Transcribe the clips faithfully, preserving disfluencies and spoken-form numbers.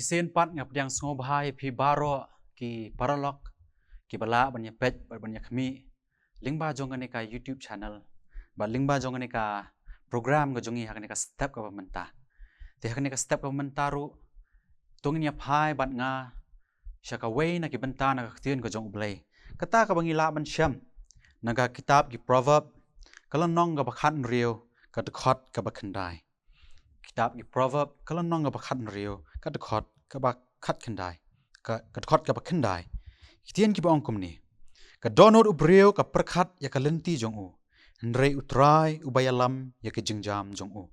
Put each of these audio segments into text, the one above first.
Sien pat nga pdiang sngewbha ïa phi baroh ki paralok kiba lah ban ïa peit bad ban ïa khmih lyngba jong kane ka YouTube channel bad lyngba jong kane ka program ka jong ngi ha kane ka step kaba mynta. Te ha kane ka step kaba mynta ruh to ngin ïa phai bad nga sha kawei na ki bynta na ka ktien ka jong U Blei, kata kaba ngi lah ban shem na ka kitab ki Proverb, ka lynnong kaba khathynriew, ka dkhot kaba khyndai. Kitab ki Proverb, ka lynnong kaba khathynriew, ka dkhot kaba khatkhyndai, ka, ka dkhot kaba khyndai. Ki ktien kiba ong kumne: Ka dohnud u briew ka pyrkhat ïa ka lynti jong u, hynrei U Trai uba ïalam ïa ki jingjam jong u.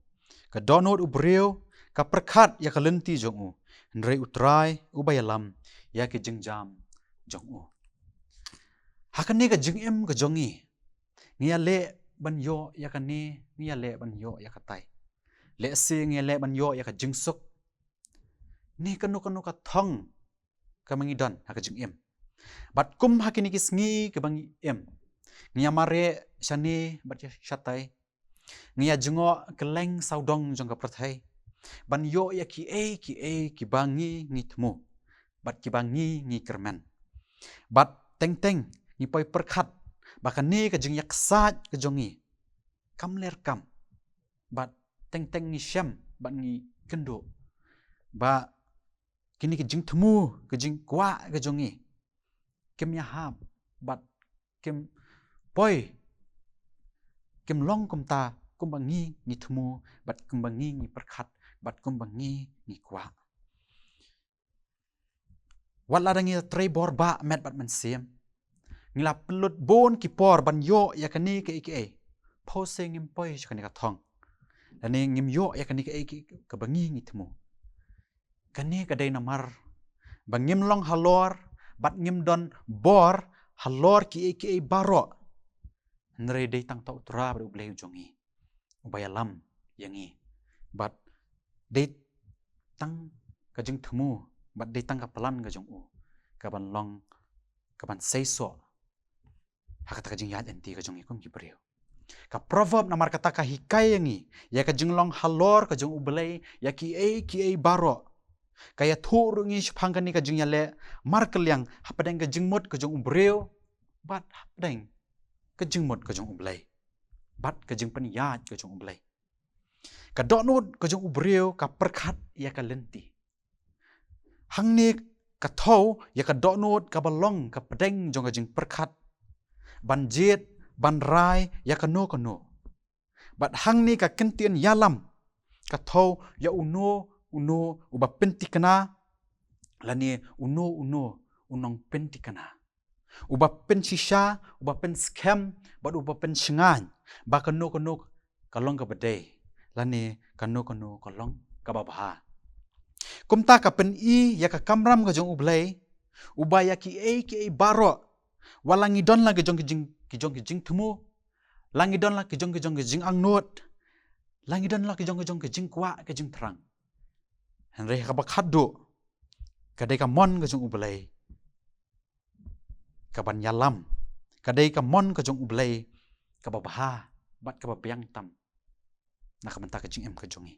Ka dohnud u briew ka pyrkhat ïa ka lynti jong u, hynrei U Trai uba ïalam ïa ki jingjam jong u. Ha kane ka jingim ka jong ngi, ngi ïaleh ban ïoh ïa kane, ngi ïaleh ban ïoh ïa katai. Lehse ngi ïaleh ban ïoh ïa ka jingsuk ne kano kano ka thong kaba ngi don ha ka jingim. Bad kum ha kine ki sngi kaba ngi im, ngi ïa mareh shane bad shatai, ngi ïa jngoh kylleng sawdong jong ka pyrthei ban ïoh ïa kiei kiei kiba ngi ngi thmu bad kiba ngi ngi kyrmen. Bad teng teng ngi poi pyrkhat ba kane ka jingïaksaid ka jong ngi kam ler kam. Bad teng teng ngi shem bad ngi kynduh ba kine ki jingthmu, ki jingkwah ka jong ngi kim ïahap bad kim poi, kim long kumta kumba ngi ngi thmu bad kumba ngi ngi pyrkhat bad kumba ngi ngi kwah. Wat lada ngi trei bor ba met bad mynsiem, ngi la pynlut bun ki por ban ïoh ïa kane kaei kaei, phewse ngim poi sha kane ka thong lane ngim ïoh ïa kane kaei kaei kaba ngi ngi thmu. Kane ka dei namar ba ngim long halor bad ngim don bor halor kiei kiei baroh. Hynrei dei tang ta U Trai bad U Blei u jong ngi uba ïalam ïa ngi. Bad dei tang ka jingthmu bad dei tang ka plan ka jong u kaban long, kaban seisoh ha kata ka jingïaid lynti ka jong ngi kum ki briew. Ka Proverb namar kata ka hikai ïa ngi ïa ka jinglong halor ka jong U Blei ïa kiei kiei baroh. Ka ïathuh ruh ïa ngi shaphang kane ka jingïaleh markylliang hapdeng ka jingmut ka jong u briew bad hapdeng ka jingmut ka jong U Blei bad ka jingpynïaid ka jong U Blei. Ka dohnud ka jong u briew ka pyrkhat ïa ka lynti. Hangne ka thew ïa ka dohnud kaba long ka pdeng jong ka jingpyrkhat ban jied ban rai ïa kano kano. Bad hangne ka kyntien ïalam ka thew ïa uno uno uba pynthikna lane uno uno u nongpynthikna, uba pynshisha, uba pynskhem bad uba pynshngaiñ ba kano kano ka long kaba dei lane kano kano ka long kaba bha. Kumta ka pyni ïa ka kamram ka jong U Blei uba ïa kiei kiei baroh, wat la ngi don la ki jong ki jing, ki jong ki jingthmu, la ngi don la ki jong ki jong ki jingangnud, la ngi don la ki jong ki jong ki jingkwah ki jingthrang, hynrei ha kaba khatduh ka dei ka mon ka jong U Blei kaban ïalam, ka dei ka mon ka jong U Blei kaba bha bad kaba biang tam na ka bynta ka jingim ka jong ngi.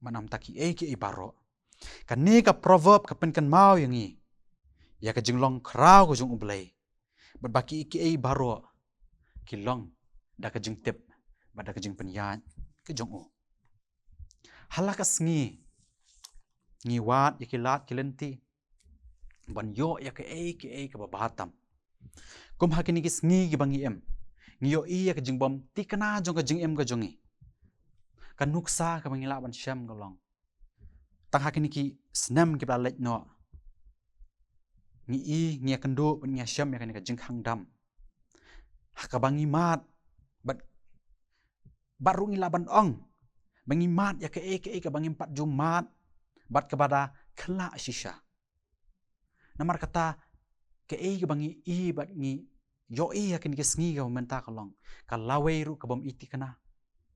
Bad namar kata kiei kiei baroh, kane ka Proverb ka pynkynmaw ïa ngi ïa ka jinglong khraw ka jong U Blei bad ba kiei kiei baroh ki long da ka jingtip bad da ka jingpynïaid ka jong u. Ha la ka sngi ngi wad ïa ki lad ki lynti ban ïoh ïa kaei kaei kaba bha tam. Kum ha kine ki sngi kiba ngi im, ngi ïohi ïa ka jingbym thikna jong ka jingim ka jong ngi. Ka nuksa kaba ngi lah ban shem ka long, tang ha kine ki snem kiba la leit noh, ngi i, ngi ïakynduh bad ngi ïashem ïa kane ka jingkhang dam ha kaba ngi mad bad, bad ruh ngi lah ban ong ba ngi mad ïa kaei kaei kaba ngim pat ju mad bad kaba da khlak shisha. Namar kata kaei kaba ngi i bad ngi ïohi ha kine ki sngi kaba mynta ka long ka lawei ruh ka bym i thikna,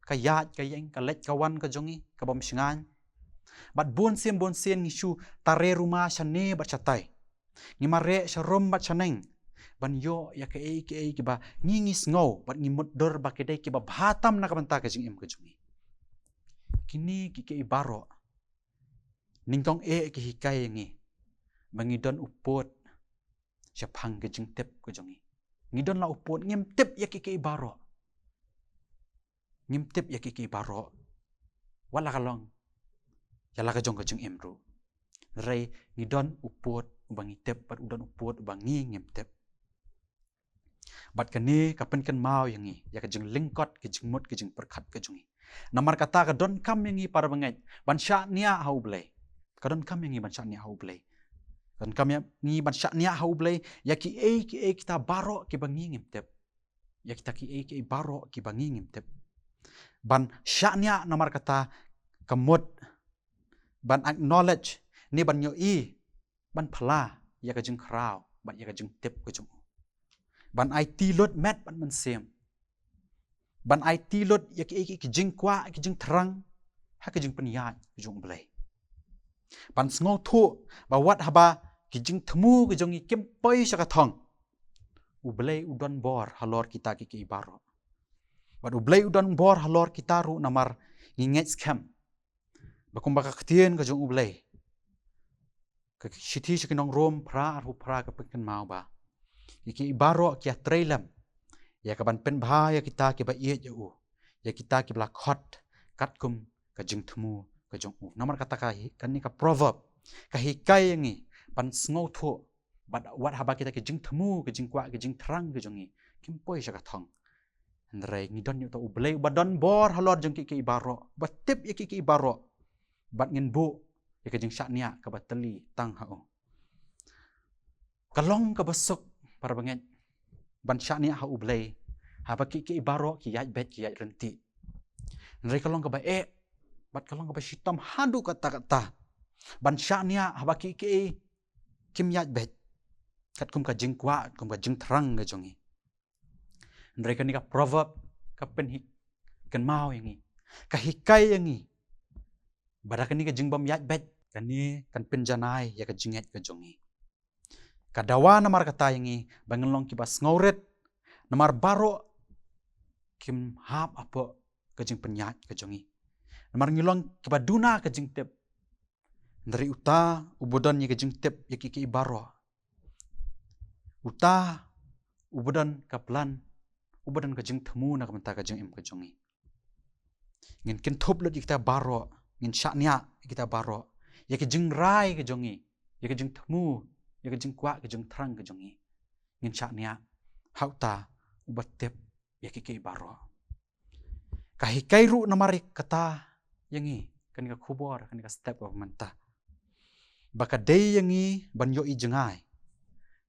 ka ïaid ka ïeng, ka leit ka wan ka jong ngi ka bym shngaiñ. Bad bun sien bun sien ngi shu tare ruma shane bad shatai, ngi mareh sharum bad shaneng ban ïoh ïa kaei kaei kiba ngi, ngi sngew bad ngi mutdur ba ki dei kiba bha tam na ka bynta ka jingim ka jong ngi. Kine ki, kiei baroh Nyngkong eh ki hikai ïa ngi ba ngi don u pud shaphang ka jingtip ka jong ngi. Ngi don la u pud, ngim tip ïa kiei kiei baroh. Ngim tip ïa kiei kiei baroh. Wat la ka long ïa la ka jong ka jingim ruh. Hynrei ngi don u pud uba ngi tip bad u don u pud uba ngi ngim tip. Bad kane ka pynkynmaw ïa ngi ïa ka jinglyngkot, ka jingmut, ka jingpyrkhat ka jong ngi. Namar kata ka donkam ïa ngi para bangeit ban shaniah ha U Blei. Ka donkam ïa ngi ban shaniah ha U Blei. Ka donkam ïa ngi ban shaniah ha U Blei ïa kiei kiei kita baroh kiba ngi ngim tip. Ïa kita kiei kiei baroh kiba ngi ngim tip. Ban shaniah namar kata ka mut ban acknowledge ne ban ïohi, ban phylla ïa ka jingkhraw bad ïa ka jingtip ka jong u. Ban aiti lut met bad mynsiem. Ban aiti lut ïa kiei kiei ki jingkwah, ki jingthrang ha ka jingpynïaid ka jong U Blei. Ban sngewthuh ba wat haba ki jingthmu ka jong ngi kim poi sha ka thong, U Blei u don bor halor kita kiei kiei baroh. Bad U Blei u don bor halor kita ruh namar ngi ngeit skhem ba kumba ka ktien ka jong U Blei, ka shithi sha ki nong Rom phra arphew phra ka pynkynmaw ba kiei kiei baroh ki ïatrei lem ïa ka ban pynbha ïa kita kiba ïeit ïa u, ïa kita kiba la khot katkum ka jingthmu ka jong u. Namar kata ka hi, kane ka proverb ka hikai ïa ngi ban sngewthuh ba wat haba kita ki jingthmu, ki jingkwah, ki jingthrang ki jong ngi kim poi sha ka thong, hynrei ngi don ïa uta U Blei uba don bor halor jong kiei kiei baroh, ba tip ïa kiei kiei baroh. Bad ngin buh ïa ka jingshaniah kaba tylli tang ha u. Ka long kaba suk para bangeit ban shaniah ha U Blei haba kiei kiei baroh ki ïaid beit, ki ïaid ryntih. Hynrei ka long kaba eh bad ka long kaba shitom haduh katta katta ban shaniah haba kiei kiei kim ïaid beit katkum ka jingkwah, katkum ka jingthrang ka jong ngi. Hynrei kane ka proverb ka pynhi, kynmaw ïa ngi, ka hikai ïa ngi ba da kane ka jingbym ïaid beit, kane kan pynjanai ïa ka jingngeit ka jong ngi. Ka dawa namar kata ïa ngi ba ngin long kiba sngewrit, namar baroh kim hap hapoh ka jingpynïaid ka jong ngi. Namar ngi long kiba duna ka jingtip. Hynrei uta uba don ïa ka jingtip ïa kiei kiei baroh, uta uba don ka plan, uba don ka jingthmu na ka bynta ka jingim ka jong ngi. Ngin kynthup lut ïa kita baroh, ngin shaniah ïa kita baroh, ïa ka jingrai ka jong ngi, ïa ka jingthmu, ïa ka jingkwah, ka jingthrang ka jong ngi. Ngin shaniah ha uta uba tip ïa kiei kiei baroh. Ka hikai ruh namar kata ïa ngi, kane ka khubor, kane ka step kaba mynta, ba ka dei ïa ngi ban ïohi jngai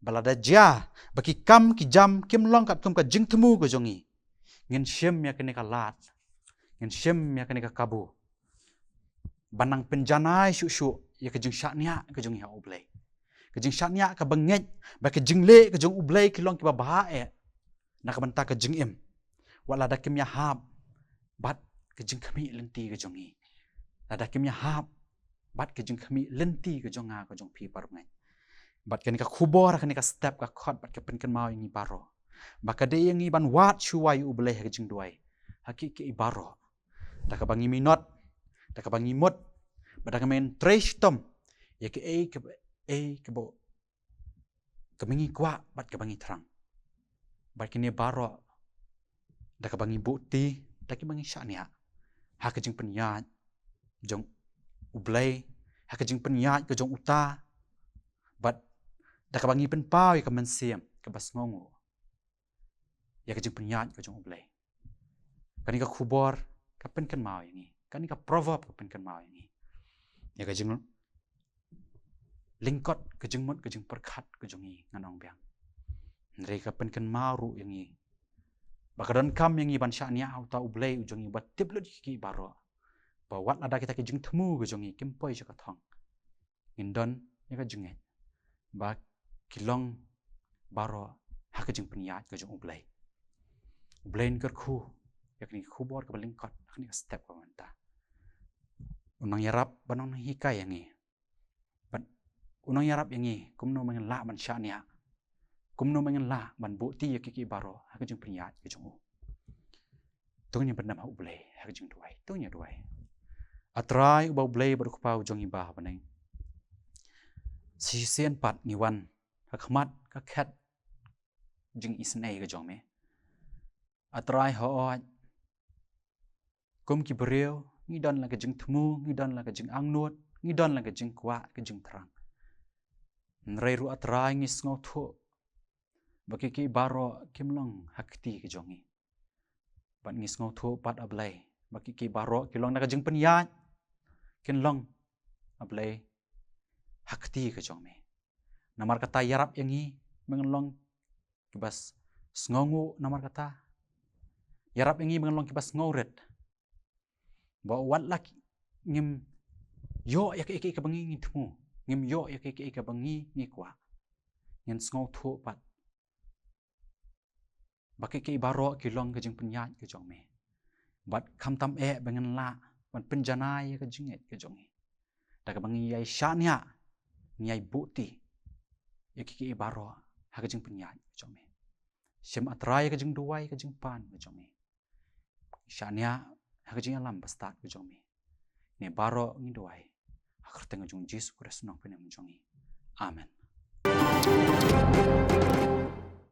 ba lada jia ba ki kam ki jam kim long katkum ka jingthmu ka jong ngi, ngin shim ïa kane ka lad, ngin shim ïa kane ka kabu ban nang pynjanai shuh shuh ïa ka jingshaniah ka jong ngi ha U Blei. Ka jingshaniah kaba ngeit ba ka jingleh ka jong U Blei ki long kiba bha eh na ka bynta ka jingim, wat lada kim ïahap bad ka jingkhmih lynti ka jong ngi, lada kim ïahap bad ka jingkhmih lynti ka jong nga, ka jong phi para bangeit. Bad kane ka khubor, kane ka step ka khot bad ka pynkynmaw ïa ngi baroh ba ka dei ïa ngi ban wad shuwa ïa U Blei ha ka jingduwai, ha kiei kiei baroh, da kaba ngi minot, da kaba ngi mut, bad da kaba ngin trei shitom ïa kiei kiei kaba, kaba ngi kwah bad kaba ngi thrang. Bad kine baroh da kaba ngi buhti, da kaba ngi shaniah ha ka jingpynïaid jong U Blei, ha ka jingpynïaid ka jong uta, bad da kaba ngi pynpaw ïa ka mynsiem kaba sngewnguh ïa ka jingpynïaid ka jong U Blei. Kane ka khubor ka pynkynmaw ïa ngi, kane ka proverb ka pynkynmaw ïa ngi ïa ka jinglyngkot, ka jingmut, ka jingpyrkhat ka jong ngi, ngan ong biang. Hynrei ka pynkynmaw ruh ïa ngi ba ka donkam ïa ngi ban shaniah ha uta U Blei u jong ngi uba tip lut ïa kiei kiei baroh, ba wat lada kita ki jingthmu ka jong ngi kim poi sha ka thong, ngin don ïa ka jingngeit ba ki long baroh ha ka jingpynïaid ka jong U Blei. U Blei un kyrkhu ïa kane ka khubor kaba lyngkot, ha kane ka step kaba mynta. Un nang ïarap ban nang hikai ïa ngi, bad un nang ïarap ïa ngi kumno ba ngin lah ban shaniah, kumno ba ngin lah ban buhti ïa kiei kiei baroh ha ka jingpynïaid ka jong u. To ngin pyndem ha U Blei ha ka jingduwai. To ngin ïa duwai. A Trai uba U Blei bad U Kpa u jong ngi ba ha bneng, shisien pat ngi wan ha khmat ka khet jingisynei ka jong me. A Trai hooid, kum ki briew ngi don la ka jingthmu, ngi don la ka jingangnud, ngi don la ka jingkwah, ka jingthrang. Hynrei ruh A Trai ngi sngewthuh ba ki ki baroh kim long ha kti ka jong ngi. Bad ngi sngewthuh pat A Blei ba ki ki baroh ki long na ka jingpynïaid, kin long A Blei ha kti ka jong me. Namar kata ïarap ïa ngi ba ngin long kiba sngewnguh namar kata. Ïarap ïa ngi ba ngin long kiba sngewrit. Ba wat la ngim ïoh ïa kiei kiei kaba ngi ngi thmu, ngim ïoh ïa kiei kiei kaba ngi ngi kwah, ngin sngewthuh pat ba kiei kiei baroh ki long ka jingpynïaid ka jong me. Bad khamtam eh ba ngin lah ban pynjanai ïa ka jingngeit ka jong ngi da kaba ngi ïai shaniah, ngi ïai buhti ïa kiei kiei baroh ha ka jingpynïaid ka jong me. Shim A Trai ïa ka jingduwai ka jingpan ka jong me. Shaniah ha ka jingïalam bastad ka jong me. Ne baroh ngi duwai ha ka kyrteng ka jong Jisu Khrist Nongpynim jong ngi. Amen.